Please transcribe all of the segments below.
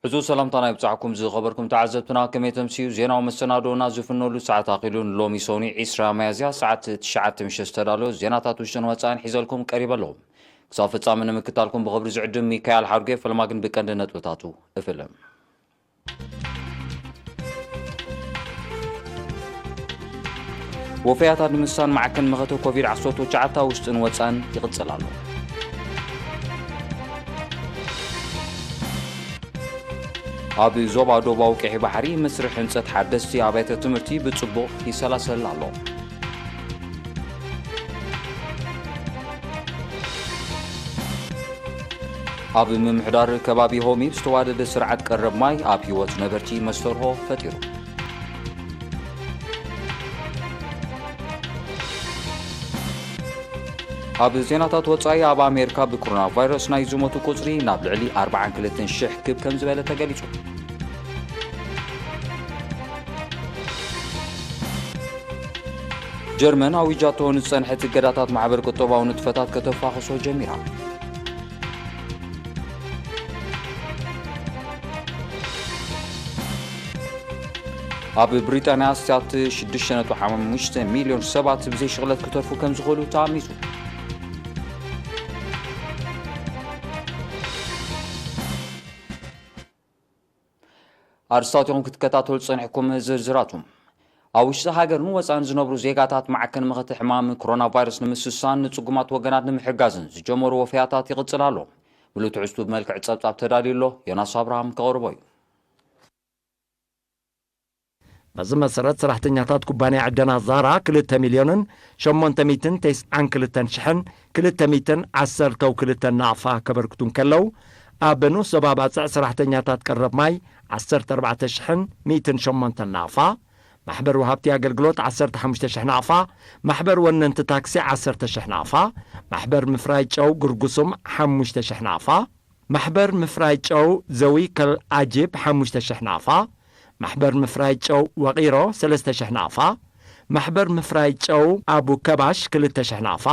ብዙ ሰላምታና ይብጻሕኩም ዝኸበርኩም ተዓዘብትና፣ ከመይ ተምስዩ? ዜናዊ መሰናዶና ዝፍነሉ ሰዓት ኣኺሉ። ንሎሚ ሰኑይ ዕስራ ሚያዝያ ሰዓት ትሽዓተ ምሸት ዝተዳለወ ዜናታት ውሽጥን ወጻእን ሒዘልኩም ቀሪበ ኣለኹ። ክሳብ ፍጻመ ንምክታልኩም ብኽብሪ ዝዕድም ሚካኤል ሓርጌ። ፈለማ ግን ብቀንዲ ነጥብታቱ እፍልም። ወፈያታት ንምስሳን ማዕከን መኸተ ኮቪድ ዓሰርተ ትሽዓተ ውሽጥን ወጻእን ይቕጽል ኣሎ። ኣብ ዞባ ደቡባዊ ቀይሕ ባሕሪ መስርሕ ህንጸት ሓደስቲ ኣብያተ ትምህርቲ ብጽቡቕ ይሰላሰል ኣሎ። ኣብ ምምሕዳር ከባቢ ሆሚብ ዝተዋደደ ስርዓት ቀረብ ማይ ኣብ ህይወት ነበርቲ መስተርሆ ፈጢሩ። ኣብ ዜናታት ወጻኢ፣ ኣብ ኣሜሪካ ብኮሮና ቫይረስ ናይ ዝሞቱ ቁጽሪ ናብ ልዕሊ ኣርባዓን ክልተን ሽሕ ክብ ከም ዝበለ ተገሊጹ። ጀርመን ኣዊጃቶ ንዝጸንሐት እገዳታት ማሕበር ቁጠባዊ ንጥፈታት ከተፋኽሶ ጀሚራ። ኣብ ብሪጣንያ ኣስታት ሽዱሽተ ነጥቢ ሓሙሽተ ሚልዮን ሰባት ብዘይ ሽቕለት ክተርፉ ከም ዝኽእሉ ተኣሚቱ። ኣርስታት ኢኹም ክትከታተሉ ዝጸንሕኩም ዝርዝራቱ። ኣብ ውሽጢ ሃገርን ወጻእን ዝነብሩ ዜጋታት ማዕከን መኸተ ሕማም ኮሮና ቫይረስ ንምስሳን ንጽጉማት ወገናት ንምሕጋዝን ዝጀመሩ ወፈያታት ይቕጽል ኣሎ። ምሉእ ትሕዝቱ ብመልክዕ ጸብጻብ ተዳልዩ ኣሎ። ዮናስ ኣብርሃም ከቕርቦ እዩ። በዚ መሰረት ሰራሕተኛታት ኩባንያ ዕደና ዛራ ክልተ ሚልዮንን ሸሞንተ ሚእትን ተስዓን ክልተን ሽሕን ክልተ ሚእትን ዓሰርተው ክልተን ናቕፋ ከበርክቱ እንከለዉ፣ ኣብ ንኡስ ዞባ ባጽዕ ሰራሕተኛታት ቀረብ ማይ ዓሰርተ ኣርባዕተ ሽሕን ሚእትን ሸሞንተን ናቕፋ፣ ማሕበር ወሃብቲ ኣገልግሎት ዓሰርተ ሓሙሽተ ሽሕ ናቕፋ፣ ማሕበር ወነንቲ ታክሲ ዓሰርተ ሽሕ ናቕፋ፣ ማሕበር ምፍራይ ጨው ግርጉሱም ሓሙሽተ ሽሕ ናቕፋ፣ ማሕበር ምፍራይ ጨው ዘዊ ከል ኣጂብ ሓሙሽተ ሽሕ ናቕፋ፣ ማሕበር ምፍራይ ጨው ወቒሮ ሰለስተ ሽሕ ናቕፋ፣ ማሕበር ምፍራይ ጨው ኣቡ ከባሽ ክልተ ሽሕ ናቕፋ፣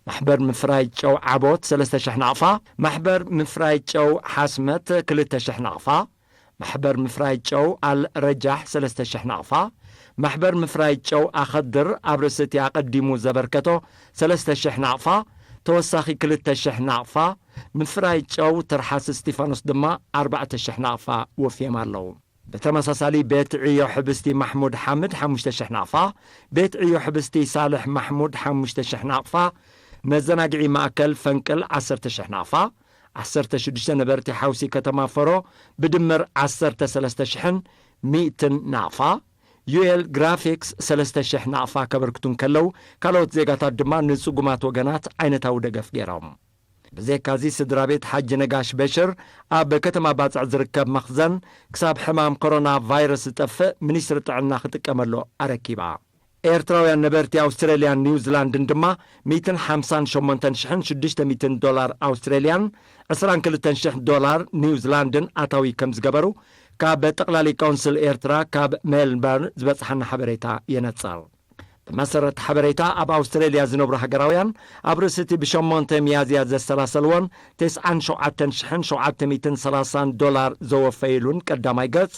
ማሕበር ምፍራይ ጨው ዓቦት ሰለስተ ሽሕ ናቕፋ፣ ማሕበር ምፍራይ ጨው ሓስመት ክልተ ሽሕ ናቕፋ፣ ማሕበር ምፍራይ ጨው ኣል ረጃሕ ሰለስተ ሽሕ ናቕፋ፣ ማሕበር ምፍራይ ጨው ኣኸድር ኣብ ርእሲ እቲ ኣቐዲሙ ዘበርከቶ ሰለስተ ሽሕ ናቕፋ፣ ተወሳኺ ክልተ ሽሕ ናቕፋ፣ ምፍራይ ጨው ትርሓስ እስጢፋኖስ ድማ ኣርባዕተ ሽሕ ናቕፋ ወፍዮም ኣለዉ። ብተመሳሳሊ ቤት ዕዮ ሕብስቲ ማሕሙድ ሓምድ ሓሙሽተ ሽሕ ናቕፋ፣ ቤት ዕዮ ሕብስቲ ሳልሕ ማሕሙድ ሓሙሽተ ሽሕ ናቕፋ፣ መዘናግዒ ማእከል ፈንቅል ዓሰርተ ሽሕ ናቕፋ፣ ዓሰርተ ሽዱሽተ ነበርቲ ሓውሲ ከተማ ፈሮ ብድምር ዓሰርተ ሰለስተ ሽሕን ሚእትን ናቕፋ፣ ዩኤል ግራፊክስ ሰለስተ ሽሕ ናቕፋ ከበርክቱ እንከለዉ፣ ካልኦት ዜጋታት ድማ ንጽጉማት ወገናት ዓይነታዊ ደገፍ ገይሮም። ብዘይካዚ፣ ስድራ ቤት ሓጂ ነጋሽ በሽር ኣብ ከተማ ባጽዕ ዝርከብ መኽዘን ክሳብ ሕማም ኮሮና ቫይረስ ዝጠፍእ ሚኒስትሪ ጥዕና ክጥቀመሉ ኣረኪባ። ኤርትራውያን ነበርቲ ኣውስትራልያን ኒውዚላንድን ድማ ሚእትን ሓምሳን ሸሞንተን ሽሕን ሽዱሽተ ሚእትን ዶላር ኣውስትራልያን ዕስራን ክልተን ሽሕ ዶላር ኒውዚላንድን ኣታዊ ከም ዝገበሩ ካብ ጠቕላሊ ካውንስል ኤርትራ ካብ ሜልበርን ዝበጽሓና ሓበሬታ የነጽር። ብመሰረት ሓበሬታ፣ ኣብ ኣውስትራልያ ዝነብሩ ሃገራውያን ኣብ ርእሲ እቲ ብሸሞንተ ሚያዝያ ዘሰላሰልዎን ተስዓን ሸውዓተን ሽሕን ሸውዓተ ሚእትን ሰላሳን ዶላር ዘወፈይሉን ቀዳማይ ገጽ፣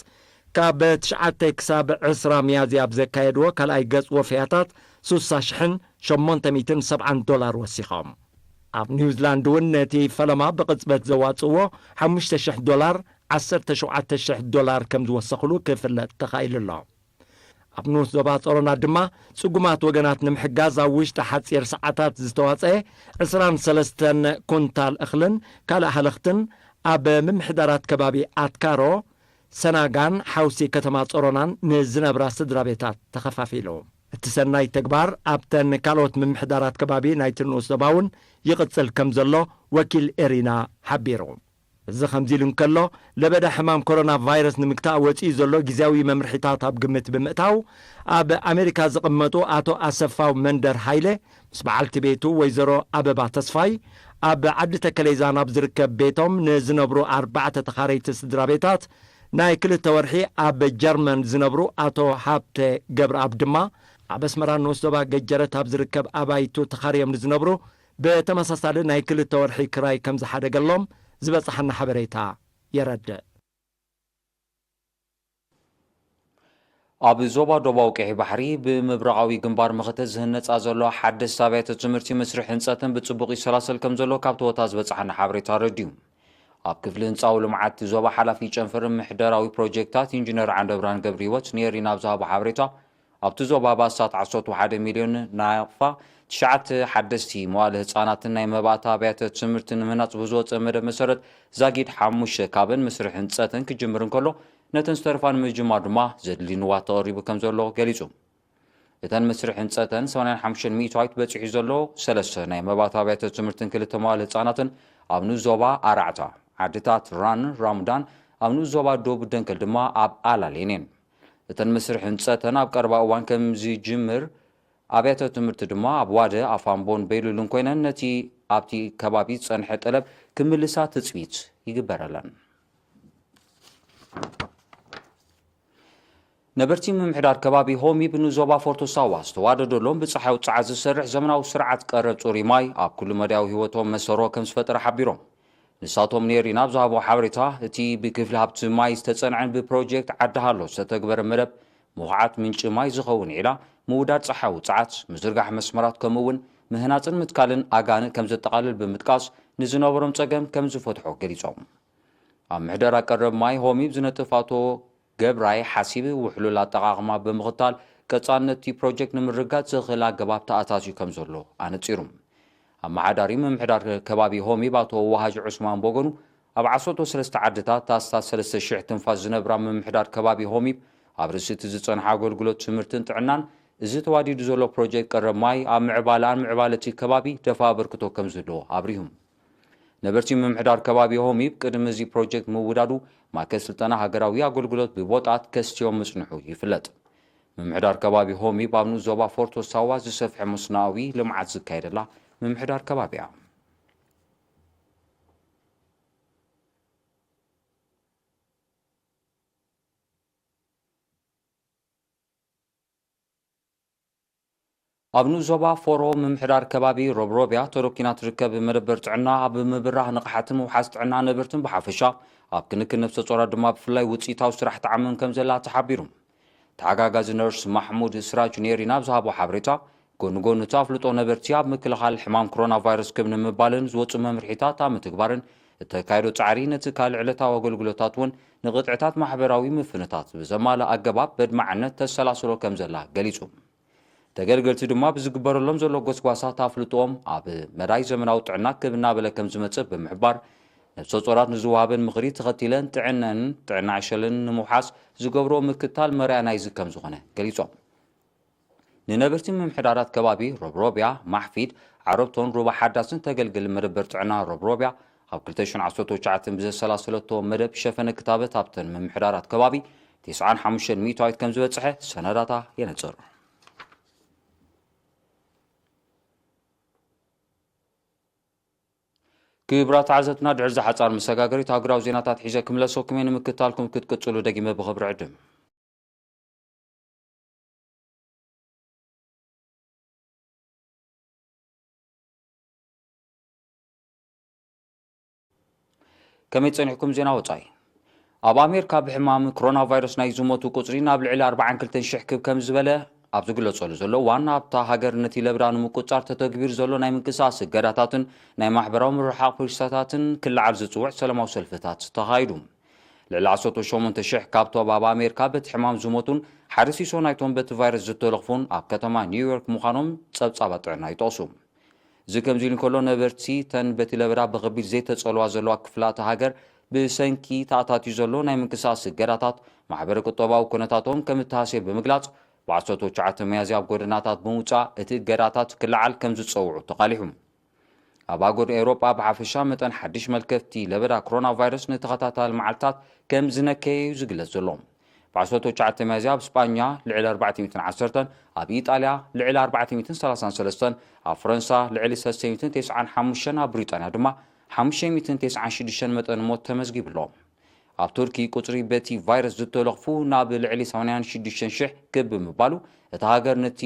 ካብ ትሽዓተ ክሳብ ዕስራ ሚያዝያ ኣብ ዘካየድዎ ካልኣይ ገጽ ወፈያታት፣ ሱሳ ሽሕን ሸሞንተ ሚእትን ሰብዓን ዶላር ወሲኾም። ኣብ ኒውዚላንድ እውን ነቲ ፈለማ ብቕጽበት ዘዋጽእዎ ሓሙሽተ ሽሕ ዶላር፣ ዓሰርተ ሸውዓተ ሽሕ ዶላር ከም ዝወሰኽሉ ክፍለጥ ተኻኢሉ ኣሎ። ኣብ ንኡስ ዞባ ጾሮና ድማ፣ ጽጉማት ወገናት ንምሕጋዝ ኣብ ውሽጢ ሓጺር ሰዓታት ዝተዋጸኤ ዕስራን ሰለስተን ኩንታል እኽልን ካልእ ሃለኽትን ኣብ ምምሕዳራት ከባቢ ኣትካሮ፣ ሰናጋን ሓውሲ ከተማ ጾሮናን ንዝነብራ ስድራ ቤታት ተኸፋፊሉ። እቲ ሰናይ ተግባር ኣብተን ካልኦት ምምሕዳራት ከባቢ ናይቲ ንኡስ ዞባ እውን ይቕጽል ከም ዘሎ ወኪል ኤሪና ሓቢሩ። እዚ ከምዚ ኢሉ እንከሎ፣ ለበዳ ሕማም ኮሮና ቫይረስ ንምግታእ ወጺኡ ዘሎ ግዝያዊ መምርሒታት ኣብ ግምት ብምእታው፣ ኣብ ኣሜሪካ ዝቕመጡ ኣቶ ኣሰፋው መንደር ሃይለ ምስ በዓልቲ ቤቱ ወይዘሮ ኣበባ ተስፋይ ኣብ ዓዲ ተከሌዛን ኣብ ዝርከብ ቤቶም ንዝነብሩ ኣርባዕተ ተኻረይቲ ስድራ ቤታት፣ ናይ ክልተ ወርሒ ኣብ ጀርመን ዝነብሩ ኣቶ ሃብተ ገብረኣብ ድማ ኣብ ኣስመራ ንኡስ ዞባ ገጀረት ኣብ ዝርከብ ኣባይቱ ተኻርዮም ንዝነብሩ ብተመሳሳሊ ናይ ክልተ ወርሒ ክራይ ከም ዝሓደገሎም ዝበጽሓና ሓበሬታ የረድእ። ኣብ ዞባ ደቡባዊ ቀይሕ ባሕሪ ብምብራቓዊ ግንባር መኸተ ዝህነጻ ዘሎ ሓደስቲ ኣብያተ ትምህርቲ መስርሕ ህንጸተን ብጽቡቕ ይሰላሰል ከም ዘሎ ካብቲ ቦታ ዝበጽሓና ሓበሬታ ኣረድዩ። ኣብ ክፍሊ ህንጻዊ ልምዓት ዞባ ሓላፊ ጨንፈር ምሕደራዊ ፕሮጀክታት ኢንጂነር ዓንደብርሃን ገብረህይወት ንኤሪና ኣብ ዝሃቦ ሓበሬታ፣ ኣብቲ ዞባ ባሳት ዓሰርተ ሓደ ሚልዮን ናቕፋ ትሽዓተ ሓደስቲ መዋለ ህጻናትን ናይ መባእታ ኣብያተ ትምህርቲ ንምህናጽ ብዝወጸ መደብ መሰረት ዛጊድ ሓሙሽተ ካብን መስርሕ ህንጸተን ክጅምር እንከሎ፣ ነተን ዝተረፋ ንምጅማር ድማ ዘድሊ ንዋት ተቐሪቡ ከም ዘሎ ገሊጹ። እተን መስርሕ ህንጸተን ሰማንያን ሓሙሽተን ሚእታዊት በጺሑ ዘሎ ሰለስተ ናይ መባእታ ኣብያተ ትምህርትን ክልተ መዋለ ህጻናትን ኣብ ንኡስ ዞባ ኣራዕታ፣ ዓድታት ራን ራሙዳን፣ ኣብ ንኡስ ዞባ ዶብ ደንከል ድማ ኣብ ኣላሌን እየን። እተን መስርሕ ህንጸተን ኣብ ቀረባ እዋን ከም ዝጅምር ኣብያተ ትምህርቲ ድማ ኣብ ዋደ፣ ኣፋምቦን ቤሉልን ኮይነን ነቲ ኣብቲ ከባቢ ዝጸንሐ ጠለብ ክምልሳ ትጽቢት ይግበረለን። ነበርቲ ምምሕዳር ከባቢ ሆሚብ ንዞባ ፎርቶ ሳዋ ዝተዋደደሎም ብጸሓይ ውጽዓት ዝሰርሕ ዘመናዊ ስርዓት ቀረብ ጽሩይ ማይ ኣብ ኩሉ መዳያዊ ህይወቶም መሰሮ ከም ዝፈጠረ ሓቢሮም። ንሳቶም ነኤሪና ኣብ ዝሃቦ ሓበሬታ፣ እቲ ብክፍሊ ሃብቲ ማይ ዝተጸንዐን ብፕሮጀክት ዓዲ ሃሎ ዝተተግበረ መደብ ምኹዓት ምንጪ ማይ ዝኸውን ዒላ፣ ምውዳድ ጸሓይ ውጽዓት፣ ምዝርጋሕ መስመራት፣ ከምኡ እውን ምህናጽን ምትካልን ኣጋንእ ከም ዘጠቓልል ብምጥቃስ፣ ንዝነበሮም ጸገም ከም ዝፈትሖ ገሊጾም። ኣብ ምሕደራ ቀረብ ማይ ሆሚብ ዝነጥፍ ኣቶ ገብራይ ሓሲብ፣ ውሕሉል ኣጠቓቕማ ብምኽታል ቀጻልነት እቲ ፕሮጀክት ንምርግጋጽ ዘኽእል ኣገባብ ተኣታትዩ ከም ዘሎ ኣነጺሩ። ኣመሓዳሪ ምምሕዳር ከባቢ ሆሚብ ኣቶ ዋሃጅ ዑስማን ብወገኑ፣ ኣብ ዓሰርተ ሰለስተ ዓድታት ኣስታት ሰለስተ ሽሕ ትንፋስ ዝነብራ ምምሕዳር ከባቢ ሆሚብ፣ ኣብ ርእሲ እቲ ዝጸንሐ ኣገልግሎት ትምህርትን ጥዕናን፣ እዚ ተዋዲዱ ዘሎ ፕሮጀክት ቀረብ ማይ ኣብ ምዕባለኣን ምዕባለ እቲ ከባቢ ደፋ ኣበርክቶ ከም ዝህልዎ ኣብሪሁ። ነበርቲ ምምሕዳር ከባቢ ሆሚብ ቅድሚ እዚ ፕሮጀክት ምውዳዱ፣ ማእከል ስልጠና ሃገራዊ ኣገልግሎት ብቦጣት ከስትዮም ምጽንሑ ይፍለጥ። ምምሕዳር ከባቢ ሆሚብ ኣብ ንኡስ ዞባ ፎርቶ ሳዋ ዝሰፍሐ መስኖኣዊ ልምዓት ዝካየደላ ምምሕዳር ከባቢ እያ። ኣብ ንኡስ ዞባ ፎሮ ምምሕዳር ከባቢ ሮብሮብያ ተረኪና ትርከብ መደበር ጥዕና ኣብ ምብራህ ንቕሓትን ምውሓስ ጥዕና ነበርትን ብሓፈሻ፣ ኣብ ክንክን ነፍሰ ጾራት ድማ ብፍላይ ውጽኢታዊ ስራሕ ትዓምም ከም ዘላ ተሓቢሩ። ተሓጋጋዚ ነርስ ማሕሙድ ስራጅ ነኤሪና ኣብ ዝሃቦ ሓበሬታ፣ ጎኒ ጎኒ እቲ ኣፍልጦ ነበርቲ ኣብ ምክልኻል ሕማም ኮሮና ቫይረስ ክብ ንምባልን ዝወጹ መምርሒታት ኣብ ምትግባርን እተካየዶ ጻዕሪ ነቲ ካልእ ዕለታዊ ኣገልግሎታት እውን ንቕጥዕታት ማሕበራዊ ምፍንታት ብዘማልእ ኣገባብ በድማዕነት ተሰላስሎ ከም ዘላ ገሊጹ። ተገልገልቲ ድማ ብዝግበረሎም ዘሎ ጎስጓሳት ኣፍልጦኦም ኣብ መዳይ ዘመናዊ ጥዕና ክብ እናበለ ከም ዝመጽእ ብምሕባር፣ ነብሰ ጾራት ንዝወሃበን ምኽሪ ተኸቲለን ጥዕነን ጥዕና ዕሸልን ንምውሓስ ዝገብሮ ምክታል መርኣያ ናይዚ ከም ዝኾነ ገሊጾም። ንነበርቲ ምምሕዳራት ከባቢ ሮብሮብያ፣ ማሕፊድ፣ ዓረብቶን ሩባ ሓዳስን ተገልግል መደበር ጥዕና ሮብሮብያ፣ ኣብ ክልተ ሽሕን ዓሰርተ ትሽዓተን ብዘሰላሰለቶ መደብ ሸፈነ ክታበት ኣብተን ምምሕዳራት ከባቢ ተስዓን ሓሙሽተን ሚእታዊት ከም ዝበጽሐ ሰነዳታ የነጽር። ክቡራት ተዓዘብትና፣ ድሕሪ እዛ ሓጻር መሰጋገሪት ሃገራዊ ዜናታት ሒዘ ክምለሰኩም እየ። ንምክትታልኩም ክትቅጽሉ ደጊመ ብኽብሪ ዕድም። ከመይ ጸኒሕኩም? ዜና ወጻኢ። ኣብ ኣሜሪካ ብሕማም ኮሮና ቫይረስ ናይ ዝሞቱ ቁጽሪ ናብ ልዕሊ ኣርባዓን ክልተን ሽሕ ክብ ከም ዝበለ ኣብ ዝግለጸሉ ዘሎ እዋን፣ ኣብታ ሃገር ነቲ ለበዳ ንምቁጽጻር ተተግቢሩ ዘሎ ናይ ምንቅስቓስ እገዳታትን ናይ ማሕበራዊ ምርሕሓቕ ፖሊሲታትን ክለዓል ዝጽውዕ ሰላማዊ ሰልፍታት ተኻይዱ። ልዕሊ ዓሰርተ ሸሞንተ ሽሕ ካብቶም ኣብ ኣሜሪካ በቲ ሕማም ዝሞቱን ሓደ ሲሶ ናይቶም በቲ ቫይረስ ዝተለኽፉን ኣብ ከተማ ኒውዮርክ ምዃኖም ጸብጻባት ጥዕና ይጠቕሱ። እዚ ከምዚ ኢሉ እንከሎ፣ ነበርቲ እተን በቲ ለበዳ ብኸቢድ ዘይተጸልዋ ዘለዋ ክፍላተ ሃገር ብሰንኪ ተኣታትዩ ዘሎ ናይ ምንቅስቓስ እገዳታት ማሕበረ ቁጠባዊ ኩነታቶም ከም እተሃስየ ብምግላጽ፣ ብ ዓሰርተ ትሽዓተ ሚያዝያ ኣብ ጎደናታት ብምውጻእ እቲ እገዳታት ክለዓል ከም ዝጸውዑ ተቓሊሑ። ኣብ ኣህጉር ኤውሮጳ ብሓፈሻ መጠን ሓድሽ መልከፍቲ ለበዳ ኮሮና ቫይረስ ንተኸታታሊ መዓልታት ከም ዝነከየ እዩ ዝግለጽ ዘሎ። ብ ዓሰርተ ትሽዓተ ሚያዝያ ኣብ ስጳኛ ልዕሊ ኣርባዕተ ሚእትን ዓሰርተን፣ ኣብ ኢጣልያ ልዕሊ ኣርባዕተ ሚእትን ሰላሳን ሰለስተን፣ ኣብ ፈረንሳ ልዕሊ ሰለስተ ሚእትን ተስዓን ሓሙሽተን፣ ኣብ ብሪጣንያ ድማ ሓሙሽተ ሚእትን ተስዓን ሽዱሽተን መጠን ሞት ተመዝጊቡ ኣሎ። ኣብ ቱርኪ ቁጽሪ በቲ ቫይረስ ዝተለኽፉ ናብ ልዕሊ ሰማንያን ሽዱሽተን ሽሕ ክብ ብምባሉ፣ እታ ሃገር ነቲ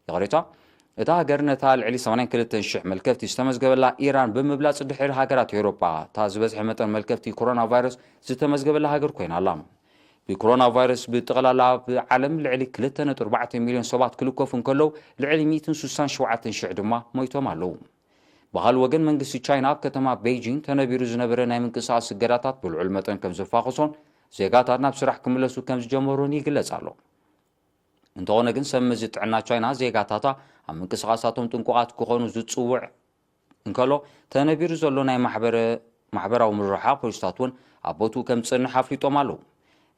ይቕሬታ፣ እታ ሃገር ነታ ልዕሊ ሰማንያን ክልተን ሽሕ መልከፍቲ ዝተመዝገበላ ኢራን ብምብላጽ፣ ድሕሪ ሃገራት ኤውሮጳ እታ ዝበዝሐ መጠን መልከፍቲ ኮሮና ቫይረስ ዝተመዝገበላ ሃገር ኮይና ኣላ። ብኮሮና ቫይረስ ብጠቕላላ ኣብ ዓለም ልዕሊ ክልተ ነጥቢ ኣርባዕተ ሚልዮን ሰባት ክልከፉ እንከለዉ፣ ልዕሊ ሚእትን ስሳን ሸውዓተን ሽሕ ድማ ሞይቶም ኣለዉ። ብኻልእ ወገን፣ መንግስቲ ቻይና ኣብ ከተማ ቤይጂን ተነቢሩ ዝነበረ ናይ ምንቅስቓስ እገዳታት ብልዑል መጠን ከም ዘፋኸሶን ዜጋታት ናብ ስራሕ ክምለሱ ከም ዝጀመሩን ይግለጽ ኣሎ። እንተኾነ ግን፣ ሰብ መዚ ጥዕና ቻይና ዜጋታታ ኣብ ምንቅስቓሳቶም ጥንቁቓት ክኾኑ ዝጽውዕ እንከሎ፣ ተነቢሩ ዘሎ ናይ ማሕበረ-፣ ማሕበራዊ ምርርሓቕ ፖሊስታት እውን ኣብ ቦትኡ ከም ዝጸንሕ ኣፍሊጦም ኣለዉ።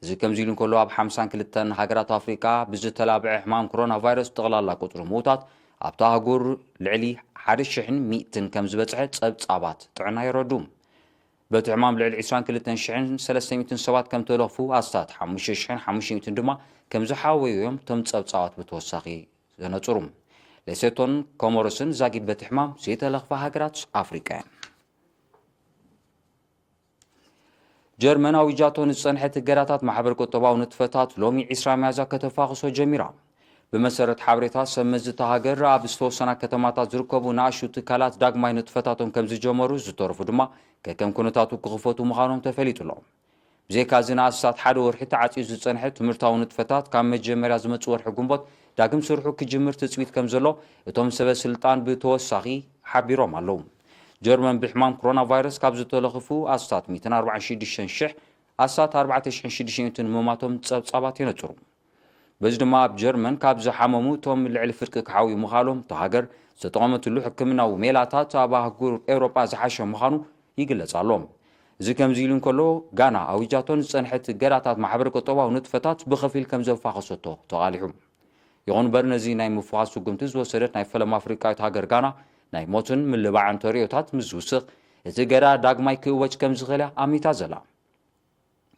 እዚ ከምዚ ኢሉ እንከሎ፣ ኣብ ሓምሳን ክልተን ሃገራት ኣፍሪቃ ብዝተላብዐ ሕማም ኮሮና ቫይረስ ጠቕላላ ቁጽሪ ምዉታት ኣብታ ኣህጉር ልዕሊ ሓደ ሽሕን ሚእትን ከም ዝበጽሐ ጸብጻባት ጥዕና የረዱ። በቲ ሕማም ልዕሊ ዕስራን ክልተን ሽሕን ሰለስተ ሚእትን ሰባት ከም ተለኽፉ፣ ኣስታት ሓሙሽተ ሽሕን ሓሙሽተ ሚእትን ድማ ከም ዝሓወዩ እዮም እቶም ጸብጻባት ብተወሳኺ ዘነጽሩ። ሌሴቶን ኮሞሮስን ዛጊድ በቲ ሕማም ዘይተለኽፋ ሃገራት ኣፍሪቃ እየን። ጀርመን ኣዊጃቶ ንዝጸንሐት እገዳታት ማሕበር ቁጠባዊ ንጥፈታት ሎሚ ዕስራ ሚያዝያ ከተፋኽሶ ጀሚራ። ብመሰረት ሓበሬታ ሰብ መዚ እታ ሃገር፣ ኣብ ዝተወሰና ከተማታት ዝርከቡ ንኣሽቱ ትካላት ዳግማይ ንጥፈታቶም ከም ዝጀመሩ፣ ዝተረፉ ድማ ከከም ኩነታቱ ክኽፈቱ ምዃኖም ተፈሊጡ ኣሎ። ብዘይካዚ፣ ንኣስታት ሓደ ወርሒ ተዓጽዩ ዝጸንሐ ትምህርታዊ ንጥፈታት ካብ መጀመርያ ዝመጽእ ወርሒ ግንቦት ዳግም ስርሑ ክጅምር ትጽቢት ከም ዘሎ እቶም ሰበ ስልጣን ብተወሳኺ ሓቢሮም ኣለዉ። ጀርመን ብሕማም ኮሮና ቫይረስ ካብ ዝተለኽፉ ኣስታት ሚእትን ኣርባዓን ሽዱሽተን ሽሕ፣ ኣስታት ኣርባዕተ ሽሕን ሽዱሽተ ሚእትን ምማቶም ጸብጻባት የነጽሩ። በዚ ድማ ኣብ ጀርመን ካብ ዝሓመሙ እቶም ልዕሊ ፍርቂ ክሓውዩ ምዃሎም፣ እታ ሃገር ዝተጠቐመትሉ ሕክምናዊ ሜላታት ኣብ ኣህጉር ኤውሮጳ ዝሓሸ ምዃኑ ይግለጽ ኣሎ። እዚ ከምዚ ኢሉ እንከሎ፣ ጋና ኣዊጃቶ ንዝጸንሐት እገዳታት ማሕበረ ቁጠባዊ ንጥፈታት ብኸፊል ከም ዘፋኸሰቶ ተቓሊሑ። ይኹን እምበር፣ ነዚ ናይ ምፍኻስ ስጉምቲ ዝወሰደት ናይ ፈለማ ኣፍሪቃዊት ሃገር ጋና፣ ናይ ሞትን ምልባዕን ተርእዮታት ምስ ዝውስኽ፣ እቲ እገዳ ዳግማይ ክእወጅ ከም ዝኽእል እያ ኣሚታ ዘላ።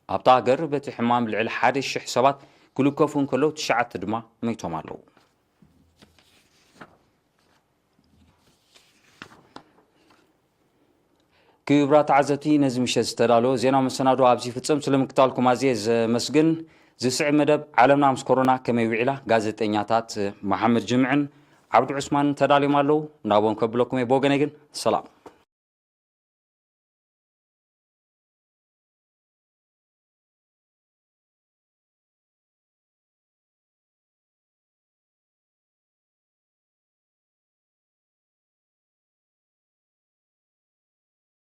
ኣብታ ሃገር በቲ ሕማም ልዕሊ ሓደ ሽሕ ሰባት ክልከፉ እንከለዉ፣ ትሽዓተ ድማ ሞይቶም ኣለዉ። ክቡራት ተዓዘብቲ፣ ነዚ ምሸት ዝተዳለወ ዜና መሰናዶ ኣብዚ ይፍጸም። ስለ ምክታልኩም ኣዝየ ዘመስግን። ዝስዕብ መደብ ዓለምና ምስ ኮሮና ከመይ ውዒላ፣ ጋዜጠኛታት መሓመድ ጅምዕን ዓብዱ ዑስማን ተዳልዮም ኣለዉ። ናብኦም ከብለኩም እየ። ብወገነይ ግን ሰላም።